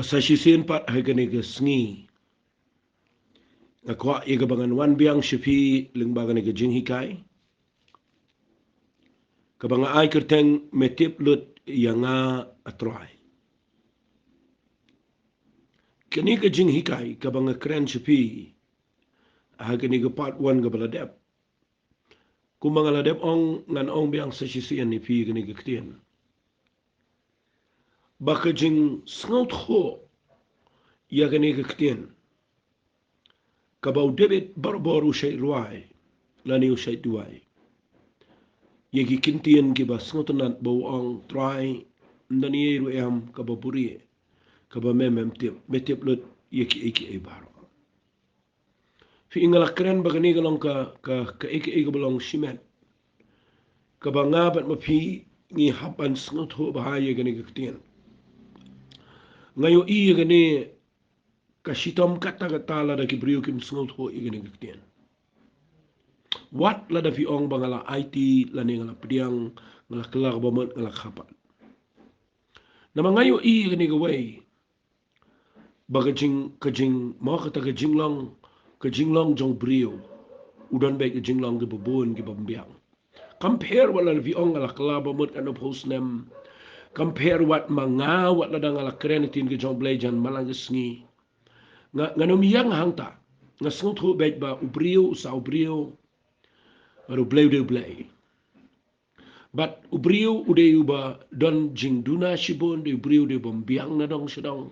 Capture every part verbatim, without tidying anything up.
Sa shisien pat ha kane ka sngi, nga kwah ïa kaba ngan wan biang sha phi lyngba kane ka jinghikai kaba nga ai kyrteng Me Tip Lut ïa Nga, A Trai. Kane ka jinghikai kaba nga kren sha phi ha kane ka part one kaba la dep, kumba nga la dep ong, ngan ong biang sa shisien ïa phi kane ka ktien, ba ka jingsngewthuh ïa kane ka ktien kaba u David barabor u shait rwai lane u shait duwai ïa ki kyntien kiba sngewtynnat ba u ong, Trai, ym don ei ruh em kaba buhrieh kaba Me mem tip, Me tip lut ïa kiei kiei baroh. Phi, nga la kren ba kane ka long ka, ka, kaei kaei kaba long shimet kaba nga bad ma phi ngi hap ban sngewthuh bha ïa kane ka ktien. Nga ïohi ïa kane ka shitom katta katta lada ki briew kim sngewthuh ïa kane ka ktien. Wat lada phi ong ba nga la aiti lane nga la pdiang, nga la kylla kaba mut, nga la kha pat. Namar nga ïohi ïa kane kawei ba ka jing, ka jing, mo kata ka jinglong, ka jinglong jong u briew u don beit ka jinglong kiba bun kiba ym biang. Kam pher wat lada phi ong nga la kylla ba mut, nga nop ha u snem. Kam pher wat ma nga wat lada nga la kren ktien ka jong U Blei jan man la ka sngi. Nga, ngan ym ïeng hangta. Nga sngewthuh beit ba u briew u sa u briew, bad U Blei u dei U Blei. Bad u briew u dei uba don jingduna shibun, u dei u briew u dei uba ym biang na dong sha dong.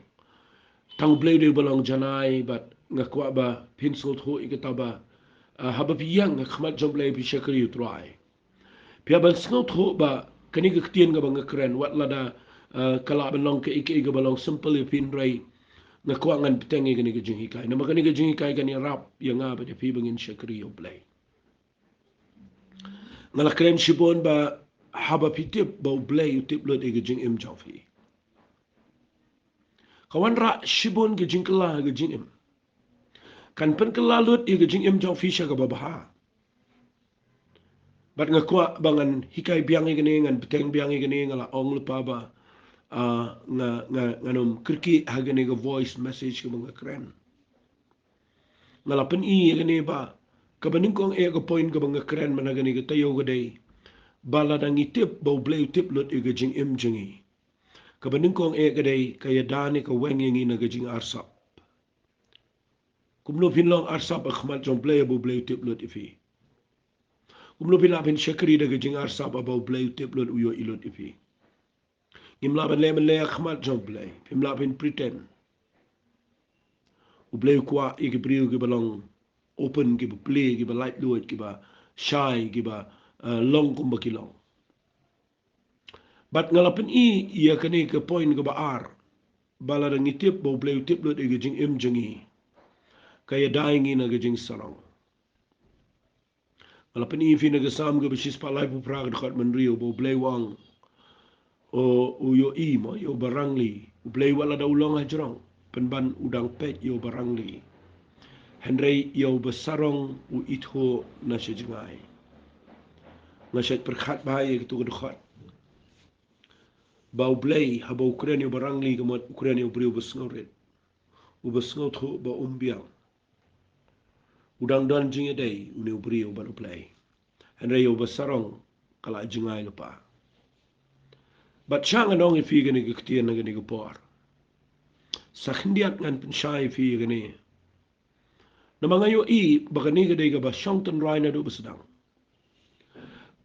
Tang U Blei u dei uba long janai, bad nga kwah ba phin sngewthuh ïa kata ba, ah, haba phi ïeng ha khmat jong U Blei phi shakri U Trai, phi hap ban sngewthuh ba kane ka ktien kaba nga kren, wat lada, ah, ka lah ban long kaei kaei kaba long simple ïa phi, hynrei nga kwah ngan bteng ïa kane ka jinghikai. Namar kane ka jinghikai kan ïarap ïa nga bad ïa phi ba ngin shakri ïa U Blei. Nga la kren shibun ba haba phi tip ba U Blei u tip lut ïa ka jingim jong phi, ka wanrah shibun ka jingkylla ha ka jingim. Kan pynkylla lut ïa ka jingim jong phi sha kaba bha. Bad nga kwah ba ngan hikai biang ïa kane, ngan bteng biang ïa kane, nga la ong lypa ba, ah, nga, nga, ngan ym kyrkieh ha kane ka voice message kaba nga kren. Nga la pyni ïa kane ba kaba nyngkong eh ka point kaba nga kren man ha kane ka taïew ka dei ba lada ngi tip ba U Blei u tip lut ïa ka jingim jong ngi, kaba nyngkong eh ka dei ka ïada ne ka weng ïa ngi na ka jingarsap. Kumno phin long arsap ha khmat jong U Blei haba U Blei u tip lut ïa phi? Kumno phin lah phin shakri da ka jingarsap haba U Blei u tip lut, u ïohi lut ïa phi? Ngim lah ban leh ban leh ha khmat jong U Blei. Phim lah phin pretend. U Blei u kwah ïa ki briew kiba long open, kiba plie, kiba laitluid, kiba shai, kiba, eh, long kumba ki long. Bad nga la pyni ïa kane ka point kaba ar, ba lada ngi tip ba U Blei u tip lut ïa ka jingim jong ngi, ka ïada ïa ngi na ka jingsarong. Nga la pyni ïa phi na ka Salm kaba shispah laiphew phra, ka dkhot hynriew, ba U Blei u ong, u, u ïohi mo ïa uba rangli. U Blei wat lada u long hajrong, pynban u dang peit ïa uba rangli. Hynrei ïa uba sarong u ithuh na sha jngai. Nga shait pyrkhat bha ïa katu ka dkhot, ba U Blei haba u kren ïa uba rangli, ka mut u kren ïa u briew uba sngewrit, uba sngewthuh ba um biang. U dang don jingïadei une u briew bad U Blei. Hynrei ïa uba sarong ka la jngai lypa. Bad sha ngan ong ïa phi kane ka ktien ha kane ka por, sa khyndiat ngan pynshai ïa phi ïa kane. Namar nga ïohi ba kane ka dei kaba shong tynrai naduh ba sdang.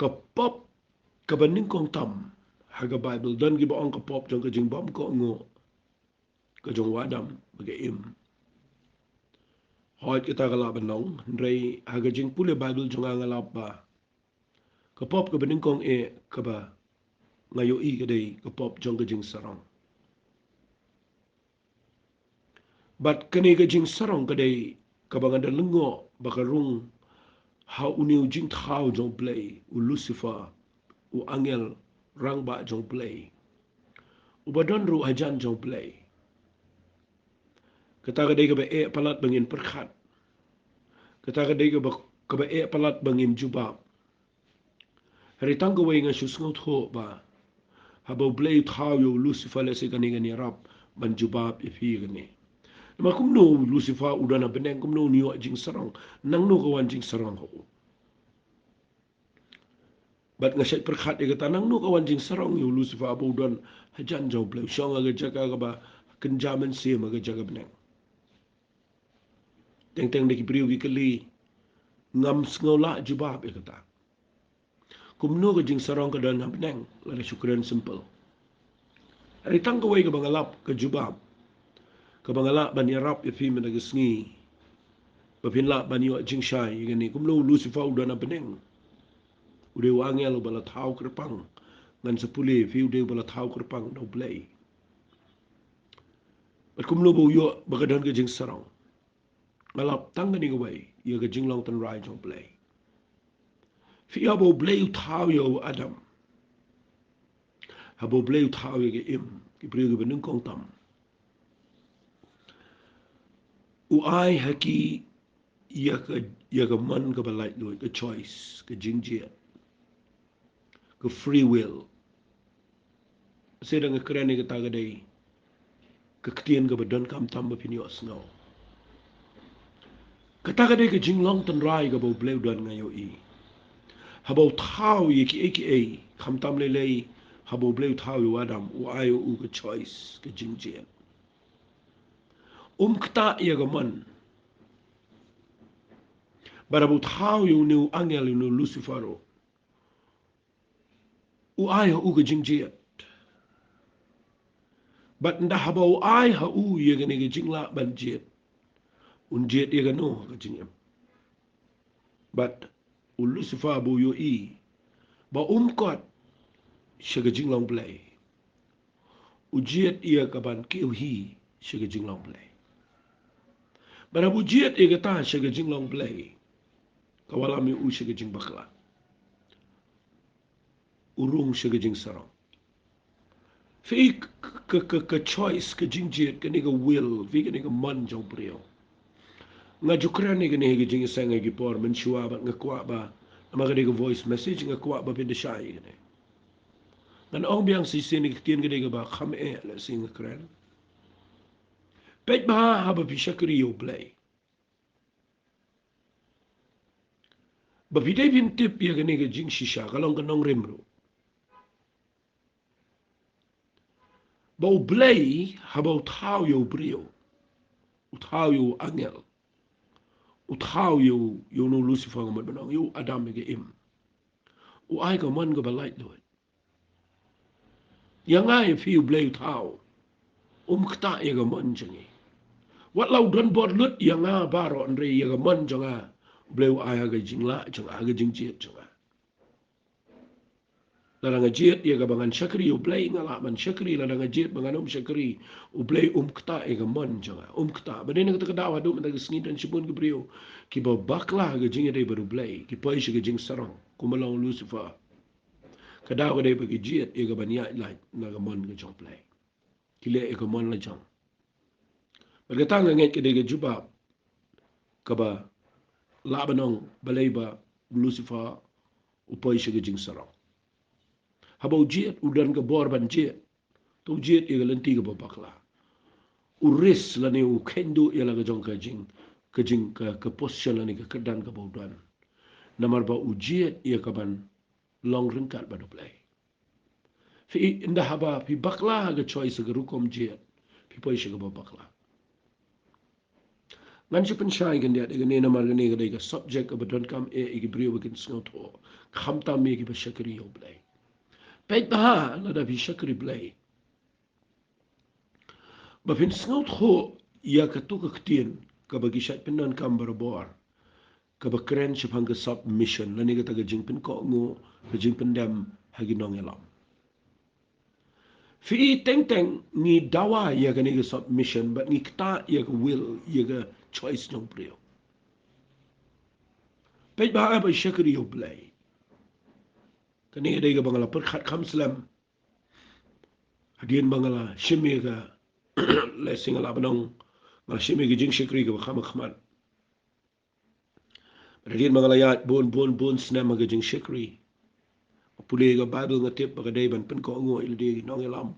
Ka pop kaba nyngkong tam ha ka Baibl, don kiba ong ka pop jong ka jingbymkohnguh, ka jong u Adam bad ka Im. Hooid, kata ka lah ban long, hynrei ha ka jingpule Baibl jong nga, nga lap ba ka pop kaba nyngkong eh kaba nga ïohi ka dei ka pop jong ka jingsarong. Bad kane ka jingsarong ka dei kaba nga da lyngngoh ba ka rung ha une u jingthaw jong U Blei, u Lucifer, u angel rangbah jong U Blei, uba don ruh hajan jong U Blei. Kata ka dei kaba eh palat ba ngin pyrkhat. Kata ka dei kaba, kaba eh palat ba ngin jubab. Hynrei tang kawei nga shu sngewthuh ba haba U Blei u thaw ïa u Lucifer, lehse kane kan ïarap ban jubab ïa phi kane. Namar kumno u Lucifer u don ha bneng, kumno un ïoh jingsarong, nangno ka wan jingsarong ha u. Bad nga shait pyrkhat ïa kata, nangno ka wan jingsarong ïa u Lucifer ba u don hajan jong u Blei, u shong ha ka jaka kaba kynja mynsiem ha ka jaka bneng. Teng teng da ki briew ki kylli, ngam sngew lah jubab ïa kata. Kumno ka jingsarong ka don ha bneng, lada shu kren simple. Hynrei tang kawei kaba nga lap ka jubab, kaba nga lah ban ïarap ïa phi mynta ka sngi, ba phin lah ban ïoh jingshai ïa kane, kumno u Lucifer u don ha bneng. U dei u angel uba la thaw kyrpang. Ngan sa pule ïa phi, u dei uba la thaw kyrpang da u Blei. Bad kumno ba u ïoh ba ka don ka jingsarong. Nga lap tang kane kawei, ïa ka jinglong tynrai jong u Blei. Phi ïohi ba u Blei u thaw ïa u Adam, haba u Blei u thaw ïa ka Im, ki briew kiba nyngkong tam, u ai ha ki ïa ka, ïa ka mon kaba laitluid, ka choice, ka jingjied, ka free will. Shisha nga kren ïa kata ka dei ka ktien kaba donkam tam ba phin ïohsngew. Kata ka dei ka jinglong tynrai kaba u Blei u don, nga ïohi. Haba u thaw ïa kiei kiei, khamtam lei lei, haba u Blei u thaw ïa u Adam, u ai ïa u ka choice, ka jingjied. Um ktah ïa ka mon. Bad haba u thaw ïa une u angel, ïa une u Lucifer, u ai ha u ka jingjied. Bad ynda haba u ai ha u ïa kane ka jinglah ban jied, un jied ïa kano? Ka jingim. Bad u Lucifer ba u ïohi ba um kot sha ka jinglong Blei, u jied ïa ka ban kiew hi sha ka jinglong Blei. Bad haba u jied ïa kata sha ka jinglong Blei, ka wallam ïa u sha ka jingbakla. U rung sha ka jingsarong. Phi ka, ka, ka, ka choice, ka jingjied, kane ka will, phi kane ka mon jong u briew. Nga ju kren ïa kane ha ka jingïaseng ha ki por mynshuwa bad nga kwah ba, namar ka dei ka voice message, nga kwah ba phin da shai ïa kane. Ngan ong biang shisien, ïa ka ktien ka dei kaba kham eh, lehse nga kren. Peit bha haba phi shakri ïa u Blei. Ba phi dei phin tip ïa kane ka jingshisha, ka long ka nongrim ruh. Ba u Blei haba u thaw ïa u briew, u thaw ïa u angel, u thaw ïa u, ïa u Lucifer, nga mut ban ong, ïa u Adam ïa ka Im, u ai ka mon kaba laitluid. Ïa nga ïa phi u Blei u thaw, um ktah ïa ka mon jong ngi. Wat la u don bor lut ïa nga baroh, hynrei ïa ka mon jong nga u Blei u ai ha ka jinglah jong nga, ha ka jingjied jong nga. Lada nga jied ïa kaba ngan shakri ïa u Blei, nga lah ban shakri. Lada nga jied ba ngan ym shakri, u Blei um ktah ïa ka mon jong nga, um ktah. Ba dei na kata ka daw haduh mynta ka sngi don shibun ki briew kiba bakla ha ka jingïadei bad u Blei, ki poi sha ka jingsarong kumba long u Lucifer. Ka daw ka dei ba ki jied ïa ka ban ïaid lait na ka mon ka jong u Blei. Ki leh ïa ka mon lajong. Bad kata nga ngeit ka dei ka jubab kaba lah ban ong balei ba u Lucifer u poi sha ka jingsarong. Haba u jied, u don ka bor ban jied, to u jied ïa ka lynti kaba bakla. U risk lane u kheiñ duh ïa la ka jong ka jing, ka jing, ka, ka position lane ka kyrdan kaba u don. Namar ba u jied ïa ka ban long ryngkat bad u Blei. Phi, ynda haba phi bakla ha ka choice, ha ka rukom jied, phi poi sha kaba bakla. Ngan shu pynshai khyndiat ïa kane namar kane ka dei ka subject kaba donkam eh ïa ki briew ba kin sngewthuh, khamtam ïa kiba shakri ïa u Blei. Peit bha lada phi shakri Blei, ba phin sngewthuh ïa kato ka ktien kaba ki shait pyndonkam barabor, kaba kren shaphang ka submission, lane kata ka jingpynkohnguh, ka jingpyndem ha ki nongïalam. Phi i, teng teng ngi dawa ïa kane ka submission, bad ngi ktah ïa ka will, ïa ka choice jong u briew. Peit bha haba i shakri ïa u Blei. Kane ka dei kaba nga la pyrkhat kham slem hadien ba nga la shim ïa ka, lehse nga lah ban ong, nga la shim ïa ka jingshakri kaba kham hakhmat. Hadien ba nga la ïaid bun, bun, bun snem ha ka jingshakri, nga pule ïa ka Baibl, nga tip ba ka dei ban pynkohnguh ïa lade ki nongïalam.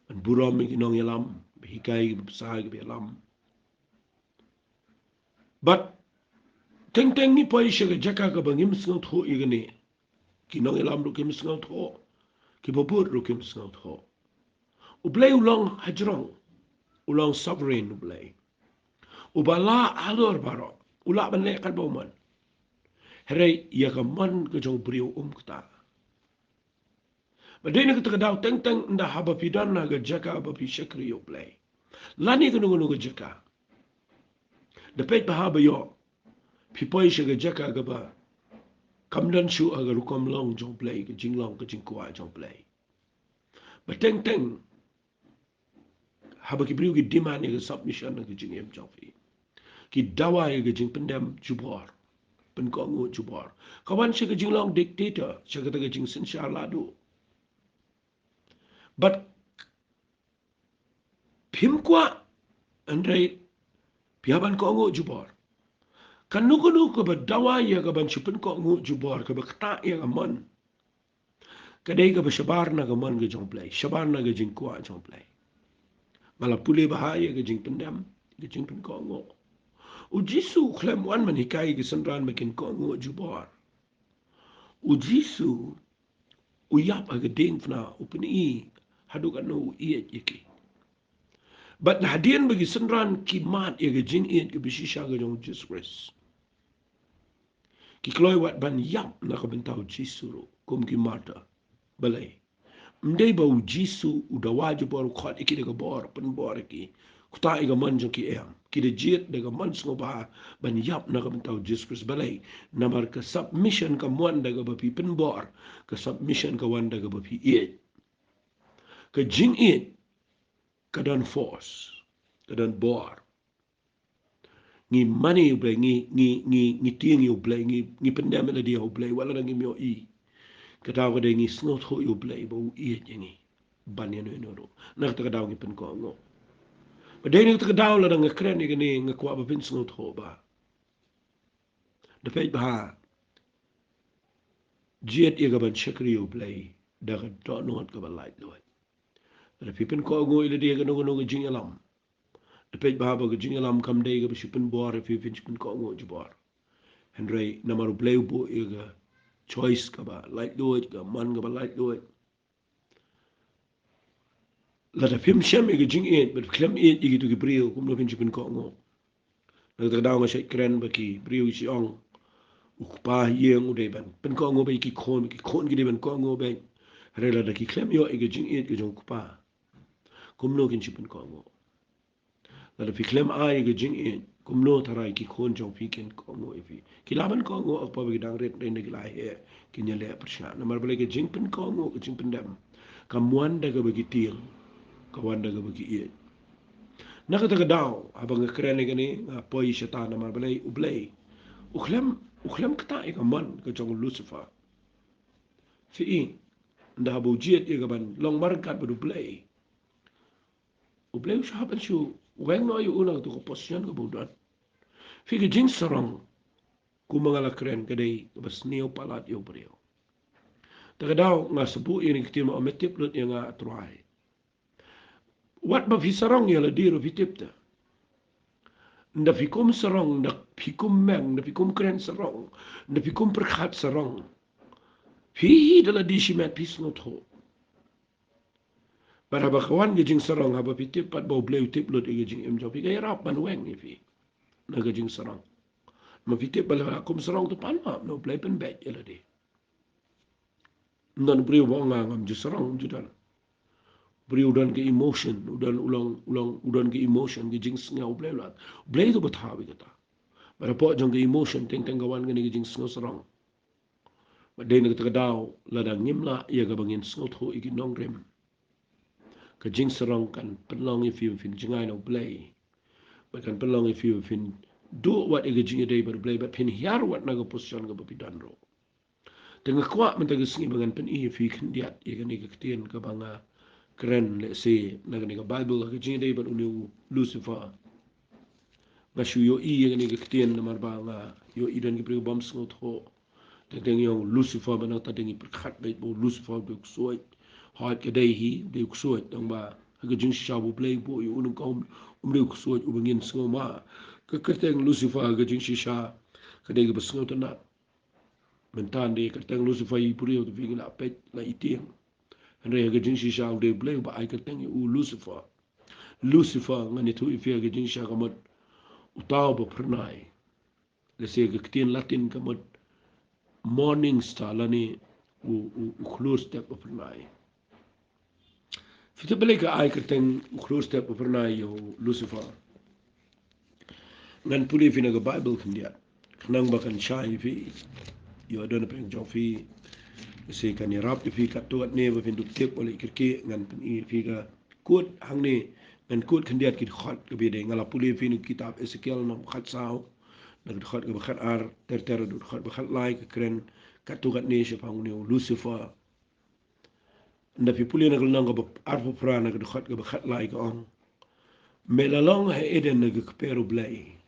Ban burom ïa ki nongïalam, ba hikai, ba bsa, ba ïalam. Bad teng teng ngi poi sha ka jaka kaba ngim sngewthuh ïa kane. Ki nongïalam ruh kim sngewthuh. Ki babud ruh kim sngewthuh. U Blei u long hajrong. U long sovereign U Blei. Uba lah halor baroh. U lah ban leh katba u mon. Hynrei ïa ka mon ka jong u briew um ktah. Bad dei na kata ka daw teng teng ynda haba phi don ha ka jaka ba phi shakri ïa U Blei, lane kano kano ka jaka, da peit bha ba ïoh phi poi sha ka jaka kaba kam don shuh ha ka rukom long jong U Blei, ka jinglong ka jingkwah jong U Blei. Bad teng teng haba ki briew ki demand ïa ka submission na ka jingim jong phi, ki dawa ïa ka jingpyndem jubor, pynkohnguh jubor, ka wan sha ka jinglong dictator, sha kata ka jingsynshar lahduh. Bad phim kwah, hynrei phi hap ban kohnguh jubor. Kano kano kaba dawa ïa ka ban shu pynkohnguh jubor, kaba ktah ïa ka mon, ka dei kaba shabar na ka mon ka jong U Blei, shabar na ka jingkwah jong U Blei. Nga la pule bha ïa ka jingpyndem, ka jingpynkohnguh. U Jisu u khlem wan ban hikai ïa ki synran ba kin kohnguh jubor. U Jisu u ïap ha ka diengphna, u pyni haduh katno u ïeit ïa ki. Bad hadien ba ki synran ki mad ïa ka jingïeit kaba shisha ka jong U Jisu Khrist, ki kloi wat ban ïap na ka bynta U Jisu ruh, kum ki martyr. Balei? Ym dei ba U Jisu u dawa jubor, u khot ïa ki da ka bor, pynbor ïa ki, ktah ïa ka mon jong ki, em. Ki da jied da ka mon sngewbha ban ïap na ka bynta U Jisu Khrist. Balei? Namar ka submission kam wan da kaba phi pynbor, ka submission ka wan da kaba phi ïeit. Ka jingïeit ka don force, ka don bor. Ngi mane ïa U Blei, ngi, ngi, ngi, ngi tieng ïa U Blei, ngi, ngi pyndem ïa lade ha U Blei, wat lada ngim ïohi. Ka daw ka dei ngi sngewthuh ïa U Blei ba u ïeit ïa ngi ban ïano ïano ruh. Na kata ka daw ngi pynkohnguh. Bad dei na kata ka daw lada nga kren ïa kane, nga kwah ba phin sngewthuh ba, da peit bha, jied ïa ka ban shakri ïa U Blei da ka dohnud kaba laitluid. Lada phi pynkohnguh ïa lade ha kano kano ka jingïalam, da peit bha ba ka jingïalam kam dei kaba shu pynbor ïa phi, phin shu pynkohnguh jubor. Hynrei namar U Blei u buh ïa ka choice kaba laitluid, ka mon kaba laitluid. Lada phim shem ïa ka jingïeit, bad khlem ïeit ïa kito ki briew, kumno phin shu pynkohnguh? Na kata ka daw nga shait kren ba ki briew ki shu ong, u kpa ha ïing u dei ban pynkohnguh beit ïa ki khun, ki khun ki dei ban kohnguh beit. Hynrei lada ki khlem ïoh ïa ka jingïeit ka jong u kpa, kumno kin shu pynkohnguh? Lada phi khlem ai ïa ka jingïeit, kumno tharai ki khun jong phi kin kohnguh ïa phi? Ki lah ban kohnguh, ha kaba ki dang rit, hynrei ynda ki la heh, kin ïaleh pyrshah. Namar balei? Ka jingpynkohnguh, ka jingpyndem, kam wan da kaba ki tieng, ka wan da kaba ki ïeit. Na kata ka daw, haba nga kren ïa kane, nga poi shata, namar balei? U Blei u khlem, u khlem ktah ïa ka mon ka jong u Lucifer. Phi i, ynda haba u jied ïa ka ban long marryngkat bad U Blei, U Blei u shu hap ban shu weng noh ïa u na kato ka position kaba u don. Phi, ka jingsarong, kumba nga la kren, ka dei kaba sniew palat ïa u briew. Te ka daw nga sa buh ïa kine ki ktien, ma me tip lut ïa nga, A Trai. Wat ba phi sarong ïa lade ruh phi tip te. Ynda phi kum sarong, ynda phi kum meng, ynda phi kum kren sarong, ynda phi kum pyrkhat sarong, phi hi da lade shimet phi sngewthuh. Bad haba ka wan ka jingsarong, haba phi tip pat ba U Blei u tip lut ïa ka jingim jong phi, ka ïarap ban weng ïa phi na ka jingsarong. Ma phi tip ba lada kum sarong to pan map, na U Blei pynbeit ïa lade. Ym don briew ba ong nga ngam ju sarong, ym ju don. Briew u don ka emotion, u don, u long, u long, u don ka emotion, ka jingsngew, U Blei u lad. U Blei to ba thaw ïa kata. Bad hapoh jong ka emotion teng teng ka wan kane ka jingsngew sarong. Bad dei na kata ka daw, lada ngim lah ïa kaba ngin sngewthuh ïa ki nongrim, ka jingsarong kan pynlong ïa phi ba phin jngai na U Blei. Bad kan pynlong ïa phi ba phin duh wat ïa ka jingïadei bad U Blei, bad phin hiar wat na ka position kaba phi don ruh. Te nga kwah mynta ka sngi ba ngan pyni ïa phi khyndiat ïa kane ka ktien kaba nga kren lehse na kane ka Baibl, ka jingïadei bad une u Lucifer. Nga shu ïohi ïa kane ka ktien namar ba nga ïohi don ki briew bym sngewthuh. Teng teng ïa u Lucifer, ba nangta teng ngi pyrkhat beit ba u Lucifer u dei u ksuid. Hooid, ka dei hi, u dei u ksuid, tang ba Ka jingshisha ba U Blei u buh ïa u nyngkong, um dei u ksuid uba ngin sngewma. Ka kyrteng Lucifer, ka jingshisha ka dei kaba sngewtynnat. Mynta dei ka kyrteng Lucifer, ïa phi briew te phi ngi la peit la i tieng. Hynrei ha ka jingshisha u dei U Blei uba ai kyrteng ïa u Lucifer. Lucifer, ngan ïathuh ïa phi ha ka jingshisha ka mut uta uba phyrnai. Lehse ka ktien Latin ka mut morning star lane u, u, u khlur step uba phyrnai. Phi tip balei ka ai kyrteng u khlur step uba phyrnai ïa u Lucifer? Ngan pule ïa phi na ka Baibl khyndiat, khnang ba kan shai ïa phi. Ïoh don na pdeng jong phi, lehse kan ïarap ïa phi katto katne ba phin dup tip, balei kyrkieh. Ngan pyni ïa phi ka kut hangne, ngan kut khyndiat ki dkhot kaba ïadei. Nga la pule ïa phi na ka kitab Esekiel lynnong khatsaw, na ka dkhot kaba khatar ter ter haduh dkhot ba khatlai, ka kren katto katne shaphang une u Lucifer. Ynda phi pule na ka lynnong kaba arphew phra, na ka dkhot kaba khatlai, ka ong: Me la long ha Eden na ka kper U Blei.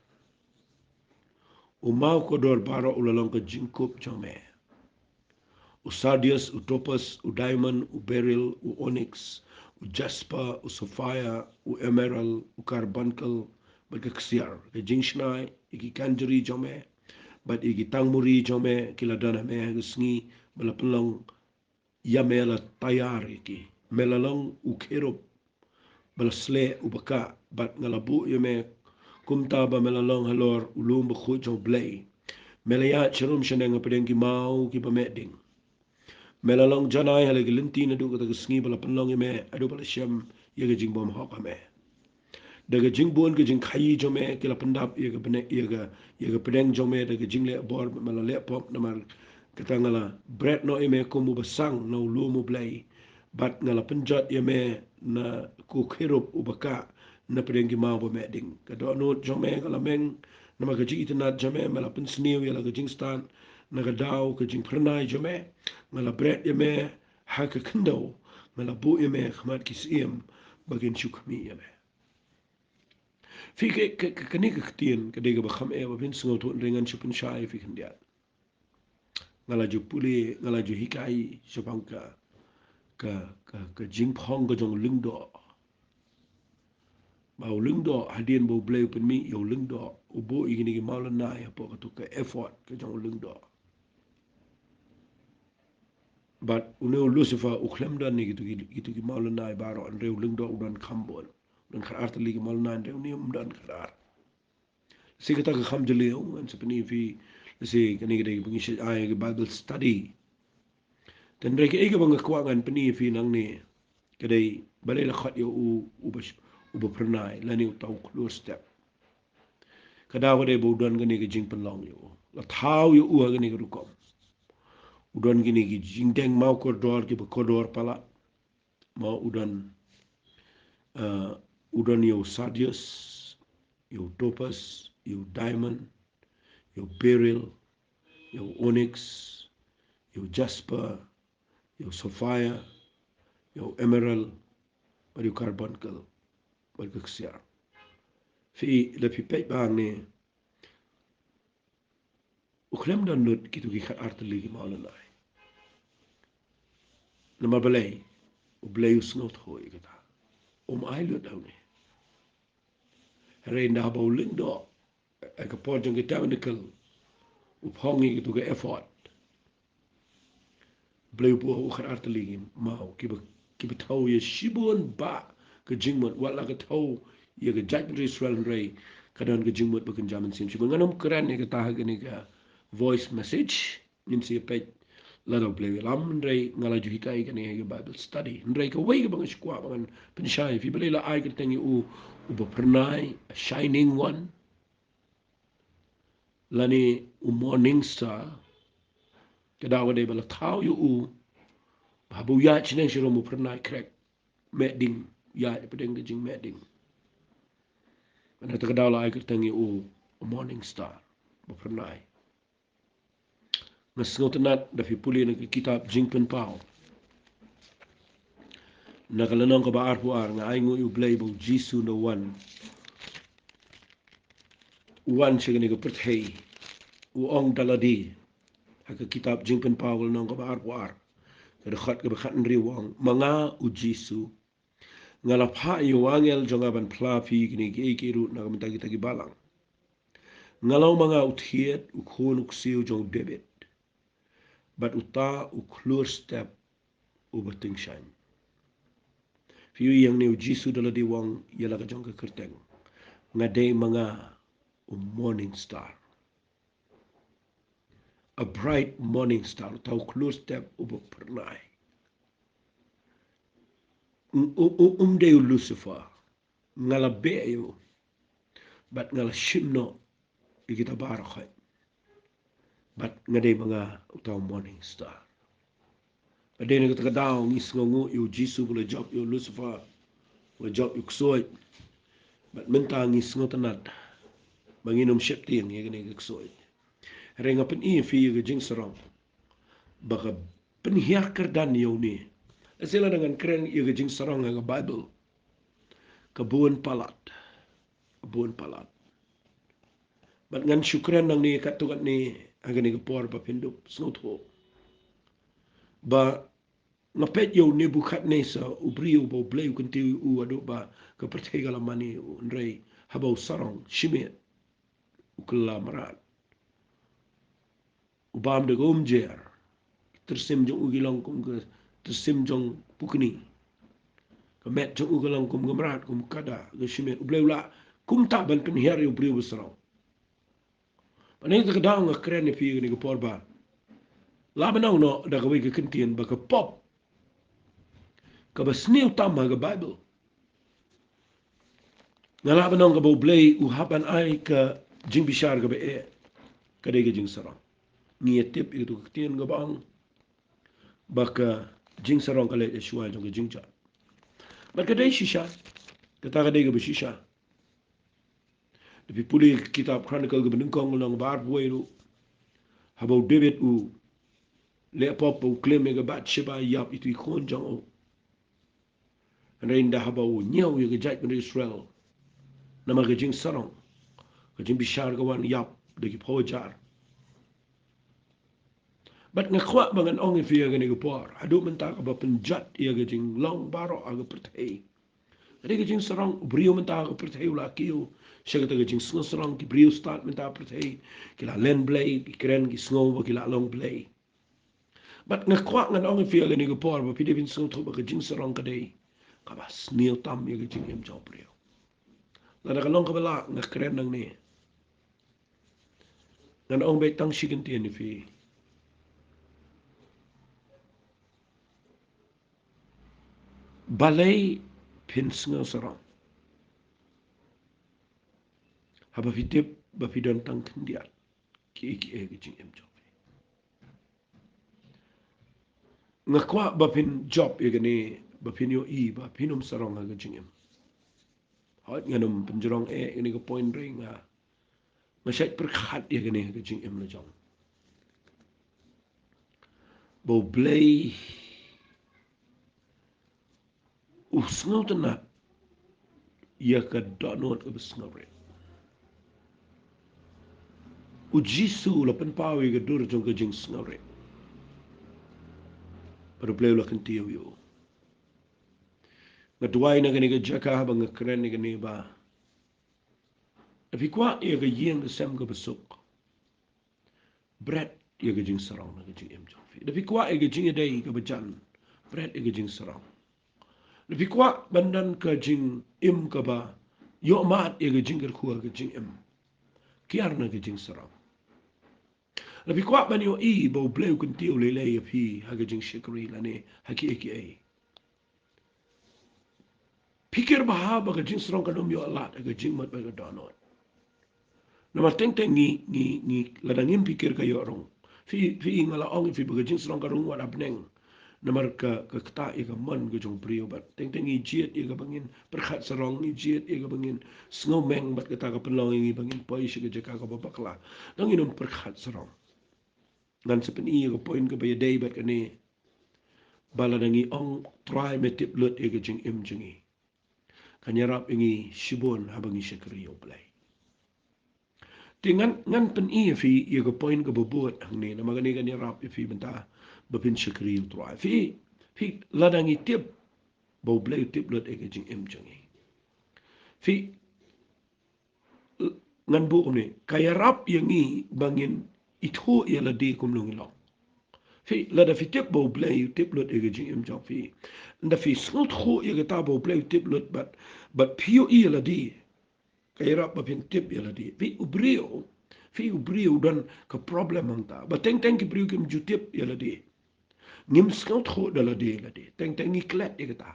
U maw kordor baroh u la long ka jingkup jong me. U sardius, u topaz, u diamond, u beryl, u onyx, u jasper, u sapphire, u emerald, u carbuncle, bad ka ksiar. Ka jingshna ïa ki kynjri jong me bad ïa ki tangmuri jong me ki la don ha me ha ka sngi ba la pynlong ïa me la taiar ïa ki. Me la long u kherub ba la sleh uba kah, bad nga la buh ïa me kumta ba me la long halor u lum bakhuid jong U Blei. Me la ïaid sharum shaneng hapdeng ki maw kiba meh ding. Me la long janai ha la ki lynti naduh kata ka sngi ba la pynlong ïa me, haduh ba la shem ïa ka jingbymhok ha me. Da ka jingbun ka jingkhaïi jong me ki la pyndap ïa ka bne-, ïa ka, ïa ka pdeng jong me da ka jingleh bor, bad me la leh pop. Namar kata nga la bret noh ïa me kum uba sang na u lum U Blei, bad nga la pynjot ïa me na u kherub uba kah na pdeng ki maw ba meh ding. Ka dohnud jong me ka la meng namar ka jingitynnad jong me, me la pynsniew ïa la ka jingstad na ka daw ka jingphyrnai jong me. Nga la bret ïa me ha ka khyndew, nga la buh ïa me ha khmat ki syiem ba kin shu khmih ïa me. Phi, ka, ka, ka, kane ka ktien ka dei kaba kham eh ba phin sngewthuh, hynrei ngan shu pynshai ïa phi khyndiat. Nga la ju pule, nga la ju hikai shaphang ka, ka, ka, ka jingphong ka jong u lyngdoh. Ba u lyngdoh, hadien ba U Blei u pynmih ïa u lyngdoh, u buh ïa kine ki mawlynnai hapoh katu ka ephod ka jong u lyngdoh. Bad une u Lucifer u khlem don ïa kitu ki, kitu ki mawlynnai baroh, hynrei u lyngdoh u don kham bun. U don khatar tylli ki mawlynnai, hynrei une um don khatar. Lehse kata ka kham jylliew, ngan sa pyni ïa phi. Lehse kane ka dei kaba ngi shait ai ha ka Bible study. Te hynrei kaei kaba nga kwah ngan pyni ïa phi nangne ka dei balei la khot ïa u, uba, uba phyrnai, lane uta u khlur step. Ka daw ka dei ba u don kane ka jingpynlong ïa u. La thaw ïa u ha kane ka rukom. U don kine ki jingdeng maw kordor kiba kordor palat. Maw u don, eh, u don ïa u sardius, ïa u topaz, ïa u diamond, ïa u beryl, ïa u onyx, ïa u jasper, ïa u sapphire, ïa u emerald, bad ïa u carbuncle, bad ka ksiar. Phi, lada phi peit ba hangne, u khlem don lut kitu ki khatar tylli ki mawlynnai. Namar balei? U Blei u sngewthuh ïa kata. Um ai lut hangne. Hynrei ynda ba u lyngdoh, eh, ka por jong ki tabernacle, u phong ïa kitu ki ephod. Blei u buh u khatar tylli ki maw kiba, kiba thew ïa shibun bah ka jingmut, wat la ka thew ïa ka jaitbynriew Israel, hynrei ka don ka jingmut ba kynja mynsiem shibun. Ngan ym kren ïa kata ha kane ka voice message, ngin sa ïa peit lada U Blei u ïalam, hynrei nga la ju hikai kane ha ka Bible study. Hynrei kawei kaba nga sngewkwah ba ngan pynshai ïa phi, balei la ai kyrteng ïa u uba phyrnai, a shining one, lane u morning star? Ka daw ka dei ba la thaw ïa u ba haba u ïaid shaneng sharum u phyrnai khrek, meh ding, ïaid hapdeng ka jingmeh ding. Bad na kata ka daw la ai kyrteng ïa u, u morning star, ba phyrnai. Nga sngewtynnat lada phi pule na ka kitab Jingpynpaw, na ka lynnong kaba arphew ar, nga ainguh ïa U Blei ba U Jisu u wan, u wan sha kane ka pyrthei, u ong da lade ha ka kitab Jingpynpaw ka lynnong kaba arphew ar, ka dkhot kaba khathynriew, u ong: Ma nga U Jisu, Nga la phah ïa u angel jong nga ban phla phi kine kiei kiei ruh na ka bynta kita ki balang. Nga long ma nga u thied, u khun u ksiew jong u David, bad uta u khlur step uba tyngshaiñ. Phi ïohi hangne u Jisu da la dei u ong ïa la ka jong ka kyrteng, nga dei ma nga u morning star. A bright morning star, uta u khlur step uba phyrnai. Um, um, um, um dei u Lucifer. Nga la beh ïa u, bad nga la shim noh ïa kita baroh khoit. Bad nga dei ma nga uta u morning star. Bad dei na kata ka daw ngi sngewnguh ïa u Jisu ba la jop ïa u Lucifer, ba la jop ïa u ksuid. Bad mynta ngi sngewtynnad ba ngin ym sheptieng ïa kane ka ksuid. Hynrei nga pyni ïa phi ïa ka jingsarong ba ka pynhiar kyrdan ïa une. Lehse lada ngan kren ïa ka jingsarong ha ka Baibl, ka bun palat, ka bun palat. Bad ngan shu kren nangne katto katne ha kane ka por ba phin dup sngewthuh ba nga peit ïa u Nebukhadnessar, u briew ba U Blei u kyntiew ïa u haduh ba ka pyrthei ka la mane ïa u, hynrei haba u sarong shimet, u kylla mrad. U bam da ka umjer. Tyrsim jong u ki long kum ka tyrsim jong pukni. Ka met jong u ka long kum ka mrad, kum ka da, ka shimet. U Blei u lah kumta ban pynhiar ïa u briew ba sarong. Bad na kata ka daw nga kren ïa phi kane ka por ba lah ban ong noh da kawei ka kyntien ba ka pop kaba sniew tam ha ka Baibl. Nga lah ban ong kaba U Blei u hap ban ai ka jingbishar kaba eh, ka dei ka jingsarong. Ngi ïa tip ïa katu ka ktien kaba ong ba ka jingsarong ka leit shuwa jong ka jingjot. Bad ka dei shisha, kata ka dei kaba shisha. Da phi pule ka kitab Chronicle kaba nyngkong lynnong ba arphew wei ruh, haba u David u leh pop ba u klim ïa ka Bathsheba ïap ïa itu i khun jong u. Hynrei ynda haba u ñiew ïa ka jaitbynriew Israel, namar ka jingsarong, ka jingbishar ka wan ïap da ki phew hajar. Bad nga kwah ba ngan ong ïa phi ha kane ka por, haduh mynta kaba pynjot ïa ka jinglong baroh ha ka pyrthei. Ka dei ka jingsarong, u briew mynta ha ka pyrthei u la kiew sha kata ka jingsngew sarong, ki briew stad mynta ha ka pyrthei ki la len Blei, ki kren, ki sngew ba ki la long Blei. Bad nga kwah ngan ong ïa phi ha kane ka por ba phi dei ban sngewthuh ba ka jingsarong ka dei kaba sniew tam ïa ka jingim jong u briew. Lada ka long kaba lah nga kren nangne, ngan ong beit tang shi kyntien ïa phi. Balei phin sngew sarong haba phi tip ba phi don tang khyndiat kiei kiei ha ka jingim jong phi? Nga kwah ba phin jop ïa kane, ba phin ïohi ba phin ym sarong ha ka jingim. Hooid, ngan ym pynjrong eh ïa kane ka point, hynrei nga, nga shait pyrkhat ïa kane ha ka jingim la jong. Ba U Blei u sngewtynnad ïa ka dohnud kaba sngewrit. U Jisu u la pynpaw ïa ka dur jong ka jingsngewrit. Bad U Blei u la kyntiew ïa u. Nga duwai na kane ka jaka ba nga kren ïa kane ba, lada phi kwah ïa ka ïing ka sem kaba suk, bret ïa ka jingsarong na ka jingim jong phi. Lada phi kwah ïa ka jingïadei kaba jan, bret ïa ka jingsarong. Lada phi kwah ban don ka jingim kaba ïohmad ïa ka jingkyrkhu ha ka jingim, kiar na ka jingsarong. Lada phi kwah ban ïohi ba U Blei u kyntiew lei lei ïa phi ha ka jingshakri lane ha kiei kiei, pyrkhat bha ba ka jingsarong kan ym ïoh lad ha ka jingmut bad ka dohnud. Namar teng teng ngi, ngi, ngi, lada ngim pyrkhat ka ïoh rung. Phi, phi, nga la ong ïa phi ba ka jingsarong ka rung wat ha bneng. Namar ka, ka ktah ïa ka mon ka jong u briew bad teng teng ngi jied ïa kaba ngin pyrkhat sarong, ngi jied ïa kaba ngin sngewmeng bad kata ka pynlong ïa ngi ba ngin poi sha ka jaka kaba bakla. Tang ngin ym pyrkhat sarong. Ngan sa pyni ïa ka point kaba ïadei bad kane, ba lada ngi ong Trai me tip lut ïa ka jingim jong ngi, kan ïarap ïa ngi shibun haba ngi shakri ïa U Blei. Te ngan, ngan pyni ïa phi ïa ka point kaba bud hangne, namar kane kan ïarap ïa phi mynta ba phin shakri ïa U Trai. Phi, phi, lada ngi tip ba U Blei u tip lut ïa ka jingim jong ngi. Phi, ngan buh kumne, ka ïarap ïa ngi ba ngin ithuh ïa lade kumno ngi long. Phi, lada phi tip ba U Blei u tip lut ïa ka jingim jong phi, ynda phi sngewthuh ïa kata ba U Blei u tip lut bad, bad phi ïohi ïa lade, ka ïarap ba phin tip ïa lade. Phi, u briew, phi, u briew u don ka problem hangta ba teng teng ki briew kim ju tip ïa lade. Ngim sngewthuh da lade, lade. Teng teng ngi klet ïa kata.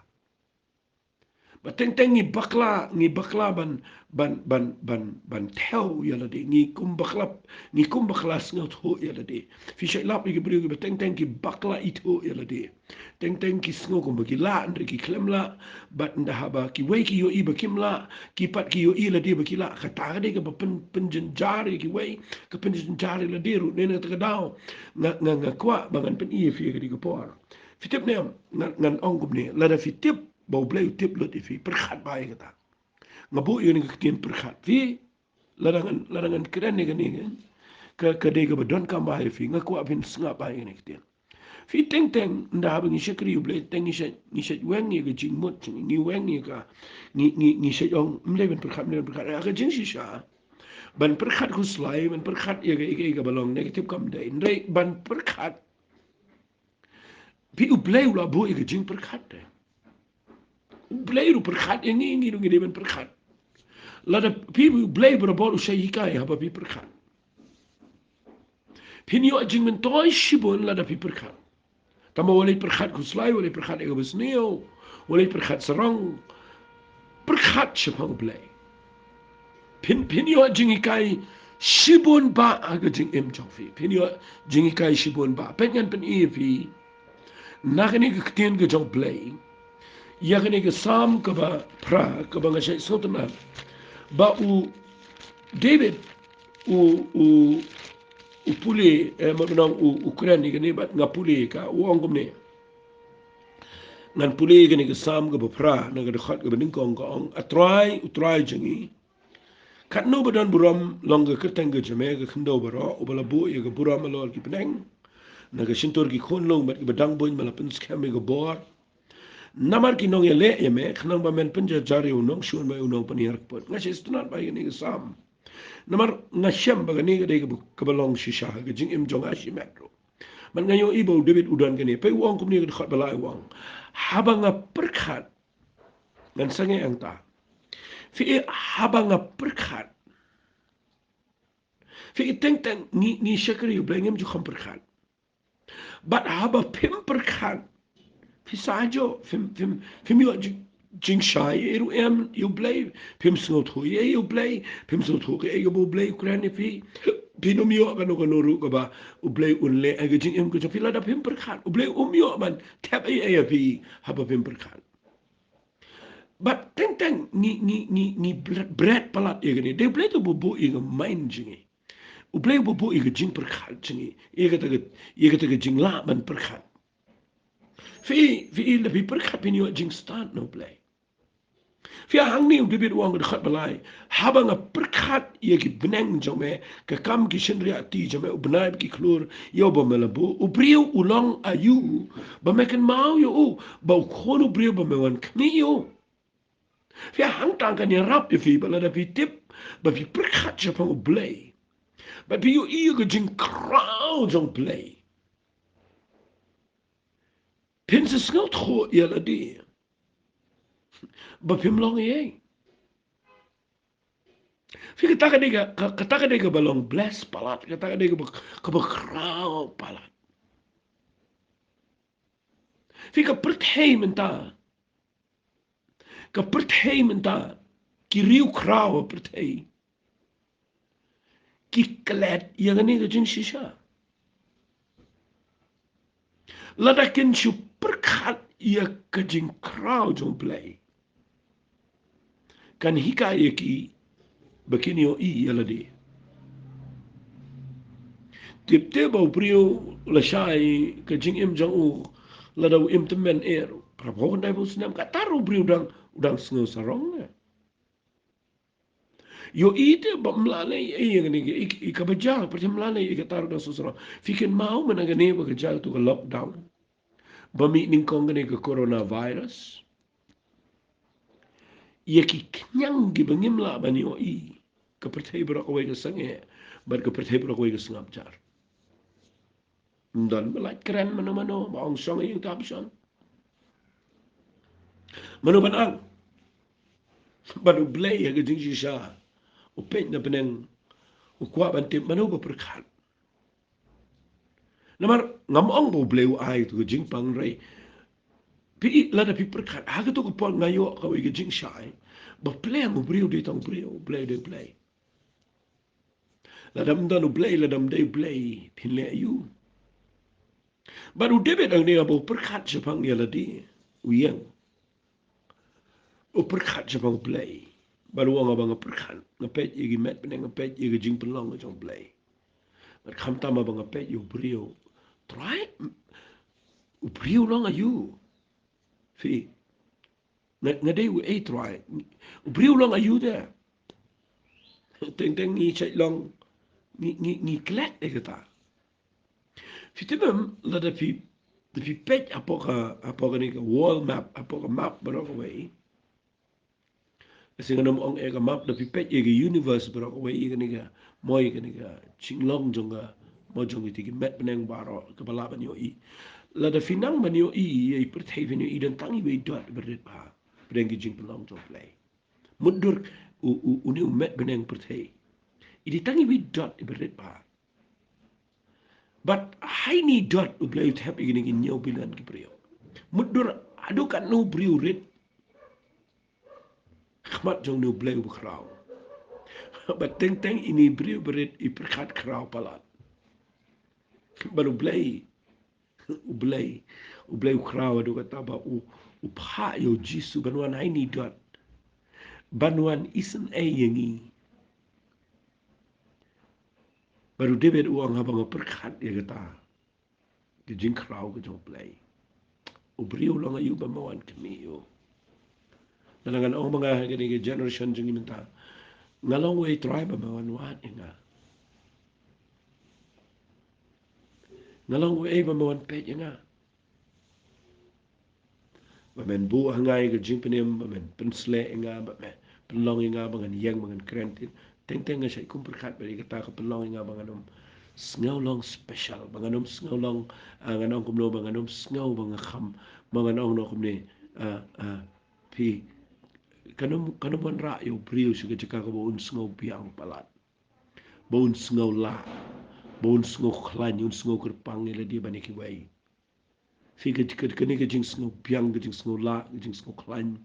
Ba teng teng ngi bakla, ngi bakla ban, ban, ban, ban, ban thew ïa lade. Ngi kum bakla, ngi kum bakla sngewthuh ïa lade. Phi shait lap ïa ki briew kiba teng teng ki bakla ithuh ïa lade. Teng teng ki sngew kumba ki lah, hynrei ki khlem lah. Bad ynda haba kiwei ki ïohi ba kim lah, ki pat ki ïohi lade ba ki lah. Kata ka dei kaba pyn, pynjynjar ïa kiwei, ka pynjynjar ïa lade ruh. Ne na kata ka daw nga, nga, nga kwah ba ngan pyni ïa phi ïa ka dei ka por. Phi tip ne em, ngan, ngan ong kumne, lada phi tip ba U Blei u tip lut ïa phi, pyrkhat bha ïa kata. Nga buh ïa kane ka ktien pyrkhat. Phi, lada ngan, lada ngan kren ïa kane ka, ka, ka dei kaba donkam bha ïa phi, nga kwah phin sngap bha ïa kane ka ktien. Phi, teng teng ynda haba ngi shakri U Blei, teng ngi shait, ngi shait weng ïa ka jingmut, ngi weng ïa ka, ngi, ngi, ngi shait ong, ym dei ban pyrkhat, ym dei ban pyrkhat. Ïa ka jingshisha, ban pyrkhat khuslai, ban pyrkhat ïa ka, ïa ka, ïa kaba long negative kam dei. Hynrei ban pyrkhat, phi, U Blei u la buh ïa ka jingpyrkhat te. U Blei ruh pyrkhat ïa ngi, ngi ruh ngi dei ban pyrkhat. Lada phi, U Blei barabor u shait hikai haba phi pyrkhat. Phin ïoh jingmyntoi shibun lada phi pyrkhat. Tangba wat leit pyrkhat khuslai, wat leit pyrkhat ïa kaba sniew, wat leit pyrkhat sarong. Pyrkhat shaphang U Blei. Phin, phin ïoh jinghikai shibun bha ha ka jingim jong phi. Phin ïoh jinghikai shibun bha. Peit, ngan pyni ïa phi na kane ka ktien ka jong U Blei, ïa kane ka Salm kaba phra, kaba nga shait sngewtynnat ba u David u, u, u pule, eh, ma, ma nong u, u kren ïa kane bad nga pule ka, u ong kumne. Ngan pule ïa kane ka Salm kaba phra, na ka dkhot kaba nyngkong, ka ong: A Trai, U Trai jong ngi, katno ba don burom long ka kyrteng ka jong me ha ka khyndew baroh, uba la buh ïa ka burom halor ki bneng, na ka shyntur ki khunlung bad kiba dang bun ba la pynskhem ïa ka bor. Namar ki nongïaleh ïa me, khnang ba men pynjarjar ïa u nongshun bad u nongpynhiar kput. Nga shait sngewtynnat bha ïa kane ka Salm. Namar nga shem ba kane ka dei kaba, kaba long shisha ha ka jingim jong nga shimet ruh. Bad nga ïohi ba u David u don kane. Peit, u ong kumne ha ka dkhot ba lai, u ong: Haba nga pyrkhat, ngan sangeh hangta. Phi, haba nga pyrkhat. Phi, teng teng ngi, ngi shakri U Blei, ngim ju kham pyrkhat. Bad haba phim pyrkhat, phi sa ajo, phim, phim, phim ïoh jing, jingshai ei ruh em ïa U Blei, phim sngewthuh ei ïa U Blei, phim sngewthuh kaei kaba U Blei u kren ïa phi. Phin ym ïoh kano kano ruh kaba U Blei un leh ha ka jingim ka jong phi lada phim pyrkhat. U Blei um ïoh ban thep ei ei ïa phi haba phim pyrkhat. Bad teng teng ngi, ngi, ngi, ngi bret, bret palat ïa kane. Dei U Blei uto uba buh ïa ka mind jong ngi. U Blei uba buh ïa ka jingpyrkhat jong ngi. Ïa kata ka, ïa kata ka jinglah ban pyrkhat. Phi, phi, lada phi pyrkhat phin ïoh jingstad na U Blei. Phi, hangne u David u ong ha ka dkhot ba lai: Haba nga pyrkhat ïa ki bneng jong me, ka kam ki shynriah ti jong me, u bnai bad ki khlur ïa uba me la buh. U briew u long aïu ba me kynmaw ïa u, bad u khun u briew ba me wan khmih ïa u? Phi, hangta kan ïarap ïa phi ba lada phi tip ba phi pyrkhat shaphang U Blei, ba phi ïohi ïa ka jingkhraw jong U Blei, phin sa sngewthuh ïa lade ba phim long ei. Phi, kata ka dei ka, ka, kata ka dei kaba long bless palat, kata ka dei kaba, kaba khraw palat. Phi, ka pyrthei mynta, ka pyrthei mynta, ki riewkhraw ha pyrthei ki klet ïa kane ka jingshisha. Lada kin shu pyrkhat ïa ka jingkhraw jong U Blei, kan hikai ïa ki ba kin ïohi ïa lade. Tip te ba u briew lashai ka jingim jong u, lada u im tymmen eh, phra phew khyndai phew snem, kata ruh u briew u dang, u dang sngew sarong eh. Ïohi te ba ym lah leh ei ei ïa kane, ïa, ïa kaba jia, pyrthei ym lah leh ei ei, kata ruh dang sngew sarong. Phi kynmaw mynta kane ba ka jia kato ka lockdown, ba mih nyngkong kane ka coronavirus. ïa ki khñiang kiba ngim lah ban ïohi, ka pyrthei baroh kawei ka sangeh, bad ka pyrthei baroh kawei ka sngap jar. Ym don ba lait kren mano mano, ba ong shong ïing tam shong. Mano ban ang? Bad U Blei ha ka jingshisha u peit na bneng, u kwah ban tip mano ba pyrkhat. Namar ngam ong ba U Blei u ai tu ka jingpang rei. Phi, lada phi pyrkhat ha kato ka por, nga ïoh kawei ka jingshai ba pleng u briew dei tang u briew, U Blei dei U Blei. Lada ym don U Blei, lada ym dei U Blei, phin leh aïu? Bad u David hangne haba u pyrkhat shaphang ïa lade, u ïeng, u pyrkhat shaphang U Blei. Bad u ong, haba nga pyrkhat, nga peit ïa ki met bneng, nga peit ïa ka jingpynlong ka jong U Blei, bad khamtam haba nga peit ïa u briew, Trai, u briew long aïu? Phi, nga, nga dei uei Trai? U briew long aïu te? Teng teng ngi shait long, ngi, ngi, ngi klet ïa kata. Phi tip em, lada phi, da phi peit hapoh ka, hapoh kane ka world map, hapoh ka map baroh kawei. Lehse ngan ym ong ïa ka map, da phi peit ïa ka universe baroh kawei, ïa kane ka, mo ïa kane ka jinglong jong ka, mo jong kiti ki met bneng baroh kaba lah ban ïohi. Lada phi nang ban ïohi ïa i pyrthei, phin ïohi don tang iwei i dot iba rit bha pdeng ki jingpynlong jong U Blei. Mutdur u, u, une u met bneng pyrthei, i dei tang iwei i dot iba rit bha. Bad ha ine i dot U Blei u thep ïa kine ki hynñiew billion ki briew. Mutdur haduh katno u briew u rit ha khmat jong une U Blei uba khraw. Bad teng teng ine i briew ba rit i pyrkhat khraw palat. Bad U Blei, U Blei, U Blei u khraw haduh katta ba u, u phah ïa u Jisu ban wan ha ine i dot, ban wan isynei ïa ngi. Bad u David u ong, haba nga pyrkhat ïa kata, ka jingkhraw ka jong U Blei, u briew long aïu ba me wan khmih ïa u? Lada ngan ong ma nga ha kane ka generation jong ngi mynta, nga long uei Trai ba me wan wad ïa nga? Nga long uei ba me wan peit ïa nga? Ba men buh ha nga ïa ka jingpynim, ba men pynshlur ïa nga, ba men pynlong ïa nga ba ngan ïeng, ba ngan kren. Teng teng nga shait kum pyrkhat bad ïa kata ka pynlong ïa nga ba ngan ym sngew long special, ba ngan ym sngew long, ah, ngan ong kumno, ba ngan ym sngew ba nga kham, ba ngan ong noh kumne, ah, ah, phi, kan ym, kan ym wanrah ïa u briew sha ka jaka kaba un sngew biang palat, ba un sngew lah, ba un sngew khlaiñ, un sngew kyrpang ïa lade ban ïa kiwei. Phi, ka, ka, kane ka jingsngew biang, ka jingsngew lah, ka jingsngew khlaiñ,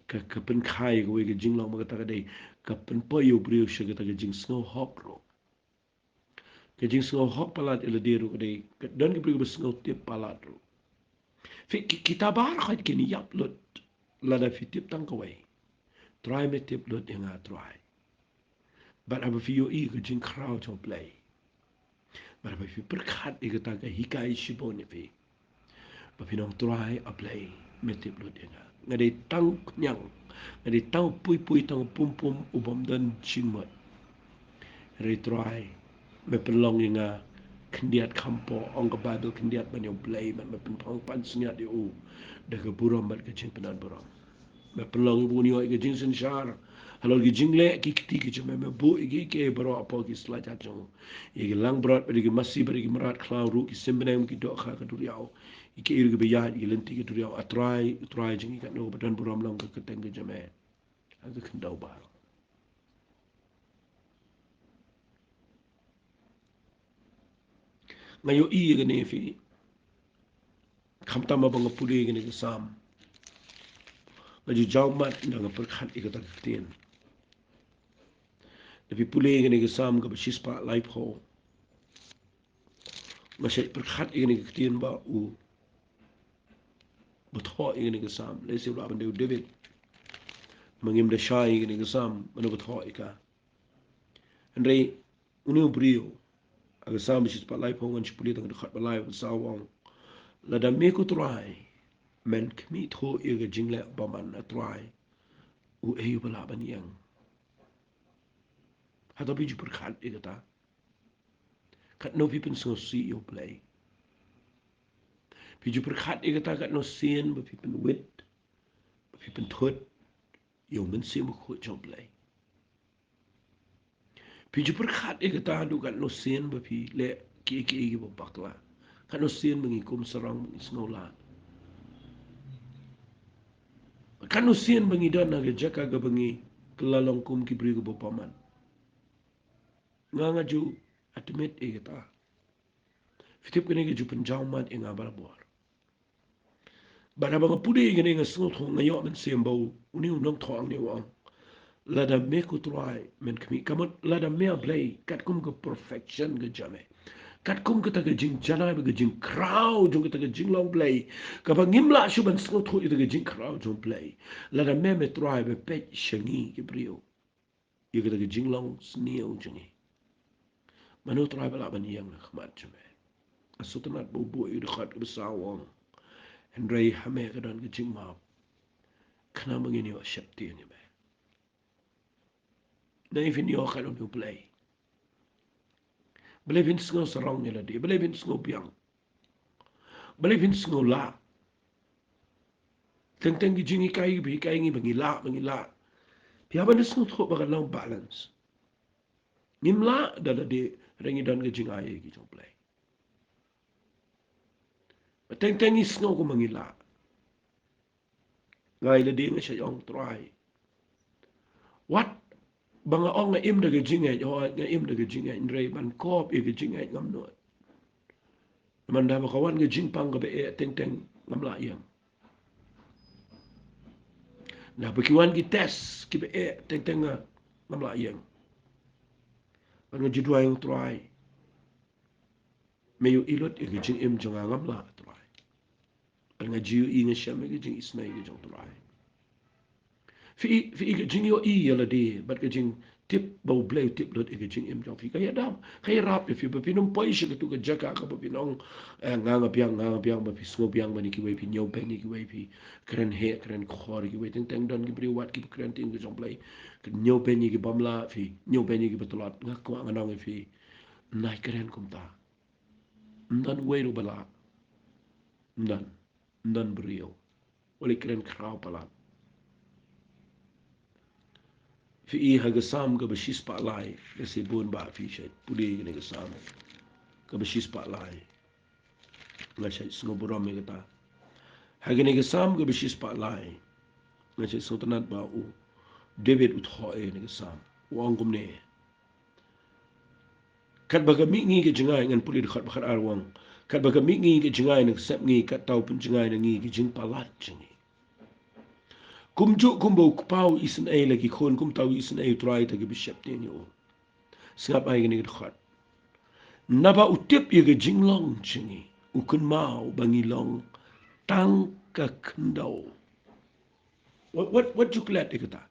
ka, ka pynkha ïa kawei ka jinglong, ba kata ka dei ka pynpoi ïa u briew sha kata ka jingsngew hok ruh. Ka jingsngew hok palat ïa lade ruh ka dei, ka don ki briew kiba sngew tip palat ruh. Phi, ki, kita baroh kin ïap lut lada phi tip tang kawei: Trai, me tip lut ïa nga Trai. Bad haba phi ïohi ka jingkhraw jong U Blei, bad haba phi pyrkhat ïa kata ka hikai shibun ïa phi, ba phin ong, Trai, A Blei, me tip lut ïa nga. Nga dei tang u khñiang, nga dei tang u pui pui, tang u pum pum u bym don jingmut. Hynrei Trai, me pynlong ïa nga khyndiat kham poh, ong ka Baibl, khyndiat ban ïa U Blei, bad me pynphang pansngiat ïa u da ka burom bad ka jingpyndonburom. Me pynlong ïa u ban ïoh ïa ka jingsynshar halor ki jingleh ki kti ki jong me. Me buh ïa kiei kiei baroh hapoh ki slai jong u, ïa ki langbrot bad ïa ki masi bad ïa ki mrad khlaw ruh, ki sim bneng, ki dohkha ka duriaw, ïa kiei ruh kiba ïaid ïa ki lynti ka duriaw. A Trai, Trai jong ngi, katno kaba donburom long ka kyrteng ka jong me ha ka khyndew baroh. Nga ïohi ïa kane, phi, khamtam haba nga pule ïa kane ka Salm, nga ju jaw mat ynda nga pyrkhat ïa kata ka ktien. Lada phi pule ïa kane ka Salm kaba shispah laiphew, nga shait pyrkhat ïa kane ka ktien ba u, ba thoh ïa kane ka Salm, lehse u lah ban dei u David. Ma ngim da shai ïa kane ka Salm mano ba thoh ïa ka. Hynrei une u briew, ha ka Salm ba shispah laiphew, ngan shu pule tang ka dkhot ba lai bad saw, u ong, lada me ko Trai men khmih thuh ïa ka jingleh bymman, A Trai, uei uba lah ban ïeng? Hato phi ju pyrkhat ïa kata? Katno phi pynsngewsih ïa U Blei? Phi ju pyrkhat ïa kata, katno sien ba phi pynwit, ba phi pynthut ïa u Mynsiem Bakhuid jong U Blei. Phi ju pyrkhat ïa kata, haduh katno sien ba phi leh kiei kiei kiba bakla. Katno sien ba ngi kum sarong ba ngi sngewlad. Katno sien ba ngi don ha ka jaka kaba ngi kylla long kum ki briew kiba bymman. Nga, nga ju admit ïa kata. Phi tip, kane ka ju pynjaw mat ïa nga barabor. Bad haba nga pule ïa kane, nga sngewthuh, nga ïoh mynsiem ba u, une u nongthoh hangne u ong, lada me ko Trai men khmih, ka mut lada me, A Blei, katkum ka perfection ka jong me, katkum kata ka jingjanai bad ka jingkhraw jong kata ka jinglong Blei, kaba ngim lah shuh ban sngewthuh ïa kata ka jingkhraw jong Blei, lada me, me Trai, me peit sha ngi ki briew ïa kata ka jinglong sniew jong ngi, mano Trai ba lah ban ïeng na khmat jong me? Nga sngewtynnat ba u buh ïa u dkhot kaba saw u ong, hynrei ha me ka don ka jingmap, khnang ba ngin ïoh sheptieng ïa me. Nai phin ïoh kat une U Blei. Balei phin sngew sarong ïa lade? Balei phin sngew biang? Balei phin sngew lah? Teng teng ki jinghikai ba hikai ngi ba ngi lah, ba ngi lah. Phi hap ban sngewthuh ba kan long balance. Ngim lah da lade, hynrei ngi don ka jingai ïa ki jong U Blei. Ba teng teng ngi sngew kumba ngi lah. Nga ïa lade nga shait ong, Trai, wat ba nga ong nga im da ka jingngeit, hooid nga im da ka jingngeit, hynrei ban kop ïa ka jingngeit ngam nud. Namar da ba ka wan ka jingpang kaba eh, teng teng ngam lah ïeng. Da ba ki wan ki test kiba eh, teng teng nga, ngam lah ïeng. Bad nga ju duwai, ong, Trai, me ïohi lut ïa ka jingim jong nga, ngam lah, Trai. Bad nga ju ïohi, nga shem ïa ka jingisynei ka jong U Trai. Phi i, phi i ka jingïohi ïa lade bad ka jingtip ba U Blei u tip lut ïa ka jingim jong phi, ka ïadap, ka ïarap ïa phi ba phin ym poi sha katu ka jaka kaba phin ong, eh, nga, nga biang, nga, nga biang, ba phi sngew biang ban ïa kiwei, phi ñiewbeiñ ïa kiwei, phi kren heh kren khor ïa kiwei. Teng teng don ki briew wat kiba kren ktien ka jong U Blei, ki ñiewbeiñ ïa ki bym lah, phi ñiewbeiñ ïa kiba tlot. Nga kwah ngan ong ïa phi, ym nai kren kumta. Ym don uwei ruh ba lah. Ym don, ym don briew. Wat leit kren khraw palat. Phi i ha ka Salm kaba shispah lai, ka sibun ba phi shait pule kane ka Salm kaba shispah lai. Nga shait sngewburom ïa kata. Ha kane ka Salm kaba shispah lai, nga shait sngewtynnat ba u David u thoh ïa kane ka Salm, u ong kumne: Katba ka mih ngi ka jngai, ngan pule dkhot ba khatar, u ong: Katba ka mih ngi ka jngai na ka sepngi, katta u pynjngai na ngi ki jingpalat jong ngi. Kumjuh kumba u kpa u isynei la ki khun, kumta u isynei u Trai ïa kita kiba sheptieng ïa u. Sngap ai kane ka dkhot. Naba u tip ïa ka jinglong jong ngi, u kynmaw ba ngi long tang ka khyndew. Wat, wat, wat ju klet ïa kata.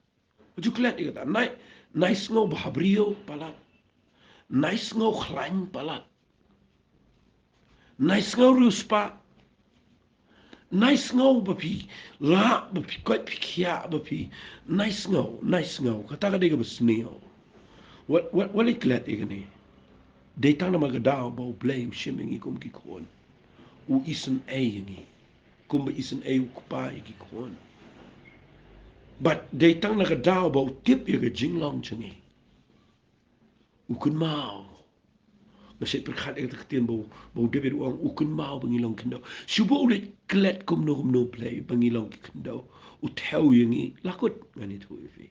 Wat ju klet ïa kata. Nai, nai sngew bhabriew palat. Nai sngew khlaiñ palat. Nai sngew riewspah. Nai sngew ba phi lah, ba phi koit, phi khiah, ba phi, nai sngew, nai sngew. Kata ka dei kaba sniew. Wat, wat, wat leit klet ïa kane. Dei tang namar ka daw ba U Blei u shim ïa ngi kum ki khun. U isynei ïa ngi kumba isynei u kpa ïa ki khun. Bad dei tang na ka daw ba u tip ïa ka jinglong jong ngi, u kynmaw. Nga shait pyrkhat ïa kata ka ktien ba u, ba u David u ong u kynmaw ba ngi long khyndew. Shu ba u leit klet kumno kumno U Blei ba ngi long ki khyndew, u thew ïa ngi, la kut, ngan ïathuh ïa phi.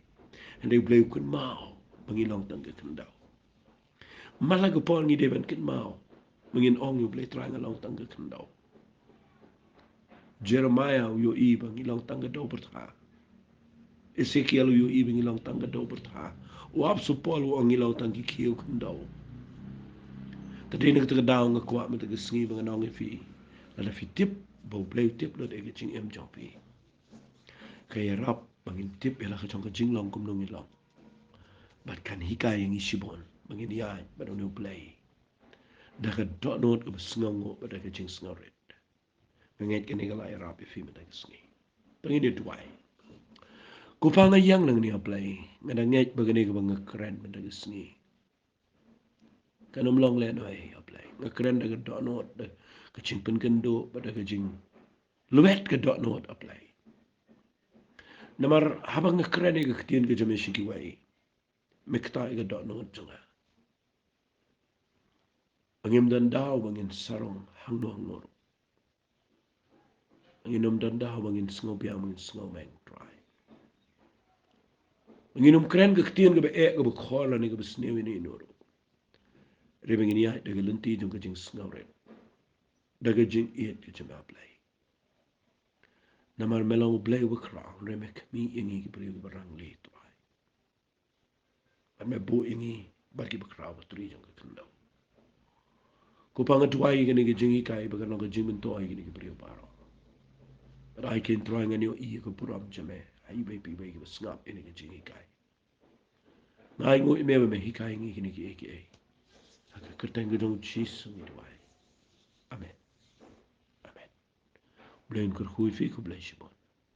Hynrei U Blei u kynmaw ba ngi long tang ka khyndew. Man la ka por ngi dei ban kynmaw ba ngin ong ïa U Blei, Trai, nga long tang ka khyndew. Jeremiah u ïohi ba ngi long tang ka dew pyrtha. Ezekiel u ïohi ba ngi long tang ka dew pyrtha. U apostol Paul u ong ngi long tang ki khiew khyndew. Te dei na kata ka daw nga kwah mynta ka sngi ba ngan ong ïa phi, lada phi tip ba U Blei u tip lut ïa ka jingim jong phi, ka ïarap ba ngin tip ïa la ka jong ka jinglong kumno ngi long. Bad kan hikai ïa ngi shibun ba ngin ïaid bad une U Blei da ka dohnud kaba sngewnguh bad da ka jingsngewrit. Nga ngeit kane ka la ïarap ïa phi mynta ka sngi. Te ngin ïa duwai. Ko Pa, nga ïeng nangne, A Blei, nga da ngeit ba kane kaba nga kren mynta ka sngi kan ym long lehnohei, A Blei. Nga kren da ka dohnud, da ka jingpynkynduh bad da ka jinglwet ka dohnud, A Blei. Namar haba nga kren ïa ka ktien ka jong me sha kiwei, me ktah ïa ka dohnud jong nga. Ba ngim don daw ba ngin sarong hangno hangno ruh. Nginym don daw ba ngin sngewbiang, ba ngin sngewmeng, Trai. Nginym kren ka ktien kaba eh, kaba khor lane kaba sniew ïano ïano ruh. Hynrei ba ngin ïaid da ka lynti jong ka jingsngewrit, da ka jingïeit ka jong me, Blei. Namar me long U Blei uba khraw, hynrei me khmih ïa ngi ki briew kiba rangli, Trai. Bad me buh ïa ngi bad kiba khraw bad trai jong ka khyndew. Ko Pa, nga duwai ïa kane ka jinghikai ba kan long ka jingmyntoi ïa kine ki briew baroh. Bad ai kin, Trai, ngan ïohi ïa ka burom jong me ha iwei pa iwei kiba sngap ïa kane ka jinghikai. Nga ainguh ïa me ba me hikai ïa ngi kine kiei kiei. Ha ka kyrteng ka jong U Jisu ngi duwai. Amen. Amen. Blei un kyrkhu ïa phi, khublei shibun.